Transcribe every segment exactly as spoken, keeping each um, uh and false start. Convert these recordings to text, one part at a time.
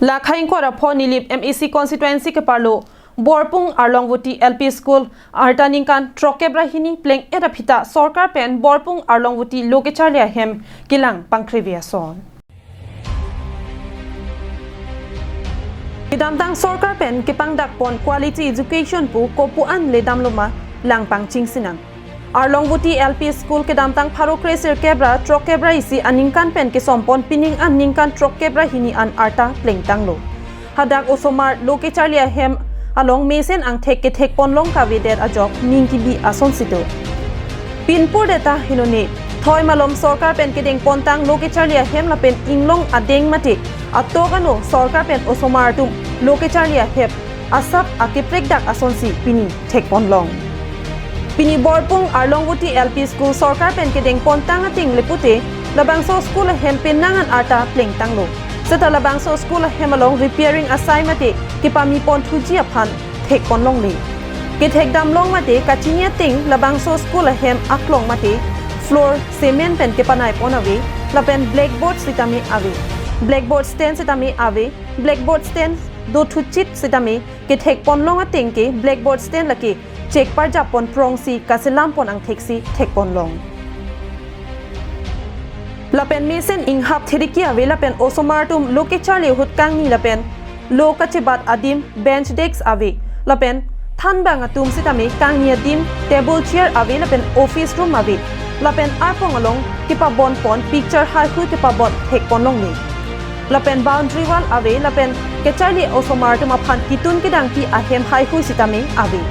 Lakhai ingkoi ra pho Nilip M A C constituency keparlo Borpung Arlongvoti L P School arta ningkan throkkep ra hini pleng-et aphi ta sorkar pen Borpung Arlongvoti lo kecharli ahem kelang pangkrevi ason. Kedamtang sorkar pen kepangdakpon quality education pu kopu an le damlo ma lang pangching sinang. Arlongvoti L P School kedamtang pharo kre sirkep ra throkkep ra isi aningkan pen kesompon pining an ningkan throkkep ra hini an arta plengtanglo. Hadak osomar lo kecharli ahem along mesen angthek kethekpon long kavedet ajok ning kebi ason si do. Pinpur deta henone thoi malom sorkar pen kedengpontang lo kecharli ahem lapen inglong adeng mate atok ano sorkar pen osomar atum lo kecharli ahem asap akeprekdak ason si pini thekpon long. Pini Borpung Arlongvoti L P School sorkar pen kedengpontang ateng le pute labangso school ahem penang an arta plengtanglo. Seta labangso school ahem along repairing asai mate kepamipon thuji aphan thekpon longle. Kethekdam long mate kachini ateng labangso school ahem aklong mate floor cement pen kepanaipon ave lapen blackboard sitame ave. Blackboard stand sitame ave. Blackboard stand do thuchit sitame kethekpon long ateng ke blackboard stand lake chek parjappon prong si kaselampon angthek si thekpon long. Lapen mesen inghap thiriki ave lapen osomar atum lo kecharli ahut kangni lapen lo kachebat adim bench desk ave lapen thanbang atum sitame kangni adim table chair ave lapen office room ave lapen arpong along kepabonpon picture haihui kepabon thekpon longle. Lapen boundary wall ave lapen kecharli osomar atum aphan kitun kedangpi ahem haihui sitame ave.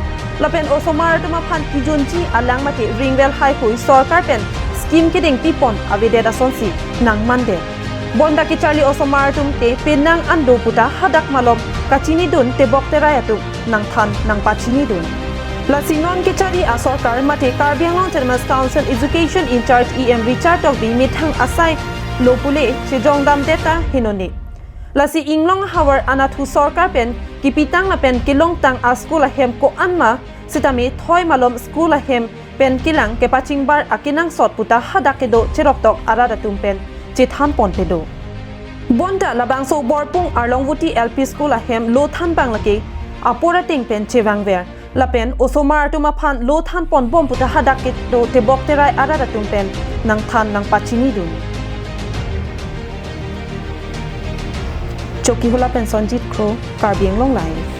Lapen osomar atum aphan kijunji alang mate ringwell haihui sorkar pen scheme kedengpipon avedet ason si nangmandet. Bonta kecharli osomar atum te penang an do puta hadak malom kachinidun tebok terai atum nangthan nangpachinidun. Lasi non kecharli asorkar mate Karbi Anglong Autonomous Council Education in-charge E M Richard Tokbi methang asai lo pule chejongdamdet ta henone. Lasi inglong havar anatthu sorkar pen kepitang lapen kelongtang a-school ahem ko-an ma sitame thoi malom school ahem pen kelang kepachingbar akenangsot puta hadak kedo cheroktok arat atum pen chethanponpe do. Bonta labangso Borpung Arlongvoti L P School ahem lo thanbang lake apor ateng pen chevangver. Lapen osomar atum aphan lo thanponbom puta hadak kedo tebok terai arat atum pen nangthan nangpachinidun. Chokihola pen Sonjit Kro, Karbi Anglong Live.